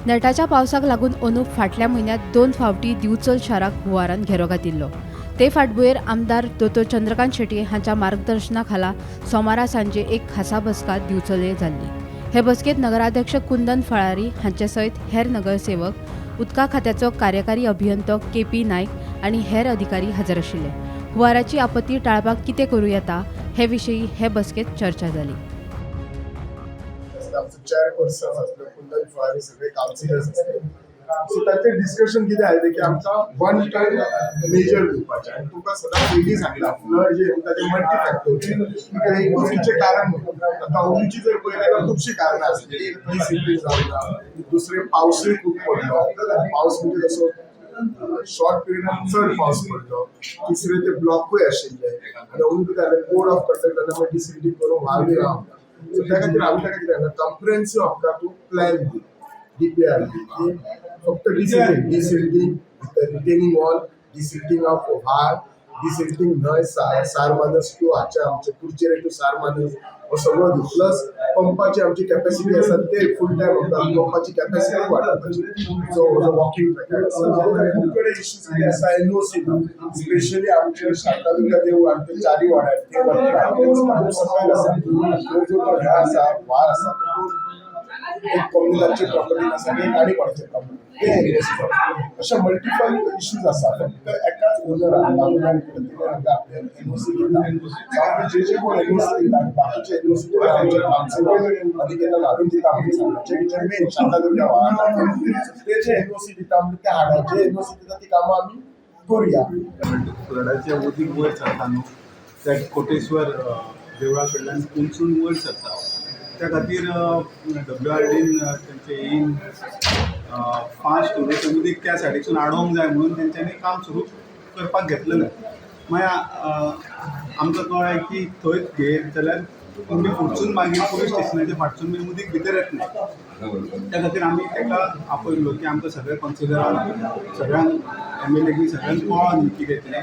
नेटाच्या पावसाक लागून अंदू फाटल्या म्हयन्यांत 2 फावटी दिवचल शाराक हुंवारान घेरो घातिल्लो. ते फाटभुंयेर आमदार दोतोर चंद्रकांत शेटये हांच्या मार्गदर्शना खाला सोमारा सांजे एक खासा बसका दिवचले जाल्ली. हे बसकेंत नगराध्यक्ष कुंदन फळारी हांचे सयत हेर नगरसेवक, उदका खात्याचो कार्यकारी अभियंतो के.पी. नायक आनी हेर अधिकारी हजर आशिल्ले. हुंवाराची आपत्ती टाळपाक कितें करूं येता हे विशीं हे बसकेंत चर्चा जाली. आमचो चेअरपर्सन आसलो कुंदन फळारी, सगळे कावन्सिलर्स आसले. सो ताचें डिस्कशन कितें आयलें की आमकां वन टायम मेजर घेवपाचें. आनी तुका सदांच पयलीं सांगलां, फ्लड जे म्हणटा ते मल्टी फॅक्टोरियल, एकूच कारण न्हू. आतां अंदूची जर पळयलें जाल्यार खुबशीं कारणां आसली. एक डिसिप्लीन जावना, दुसरें पावसूय खूब पडलो. पावस म्हणजे जसो शॉर्ट पिरियडान चड पावस पडलो. तिसरे ते ब्लॉकूय आशिल्ले आनी अंदू कितें जालें, कोड ऑफ कंडक्ट जालें, मागीर डिसिप्लीन करून व्हाळ बी रावना. सो त्या खातीर आमी ताका कितें जालें, कॉम्प्रिहेन्सीव आमकां तूं प्लॅन दी, डीपीआर दी की फक्त desilting, desilting, retaining wall, desilting of व्हाळ, डिसिल्टिंग न्हंय सारमानस टू हाचे आमचे कुडचेरे टू सारमानस हो सगळो दी. प्लस पंपाची आमची कॅपॅसिटी आसा ते फूल टायम आमकां पंपाची कॅपॅसिटी वाडोवपाची. जो जो वॉकिंग ट्रॅक आसा, खूब कडेन इश्यूज कितें आसा, एनओसी ना. स्पेशली आमचे शांतादुर्गा देवूळ आनी ते चारी वाड्यार ते खूब सकयल आसा. थंय जो तो हे आसा, व्हाळ आसा, तो एक कोमनिदादची प्रॉपर्टी आसा आनी एक आनी कोणाची प्रॉपर्टी, ते एनओसी. अशे मल्टिपल इश्यूज आसा. फक्त एकाच ओनरान आपले एनओसी दिता. आमी जे जे कोण एनओसी दिता आनी बाकीचे एनओसी आमचे कावन्सिलर आनी केन्ना हाडून दिता म्हणून सांगला. जे जे मेन शांतादुर्गा व्हाळा ते जे एनओसी दिता म्हणजे ते हाडाचे एनओसी दिता, ती कामां आमी करुया. फ्लडाचें उदीक वयर सरता न्हू, त्या कोटेश्वर देवळा कडल्यान उंचून वयर सरता. त्या खातीर डब्ल्यू आर डीन तेंचे येवन फास्ट तें उदीक त्या सायडीकसून आडोवंक जाय म्हणून तेंच्यांनी काम सुरू करपाक घेतलेलें. मागीर आमकां कळ्ळें की थंय घेयत जाल्यार तुमी फुडसून मागीर पुलीस स्टेशनाच्या फाटसून मागीर उदीक भितर येतलें. त्या खातीर आमी ताका आपयल्लो की आमकां सगळ्या कावन्सिलरांक, सगळ्यांक, एमएलए बी सगळ्यांक कळोन न्ही कितें तें.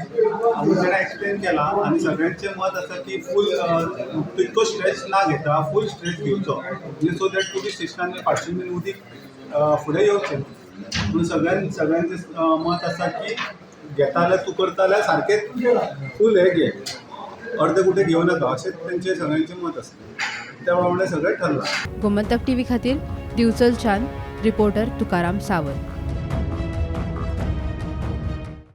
आमी ताणें एक्सप्लेन केलां आनी सगळ्यांचें मत आसा की फूल तितको स्ट्रेच ना घेता फूल स्ट्रेच घेवचो, म्हणजे सो that police स्टेशनान फाटसून बीन उदीक फुडें येवचें म्हणून सगळ्यांचें मत आसा की घेता जाल्यार, तूं करता जाल्यार सारकें फूल हें घे, अर्दे कुठे घेवं नाका, अशें तेंचें सगळ्यांचें मत आसलें. त्या प्रमाणे सगळें ठरलां. गोमंतक टीव्ही खातीर दिवचलच्यान रिपोर्टर तुकाराम सावंत.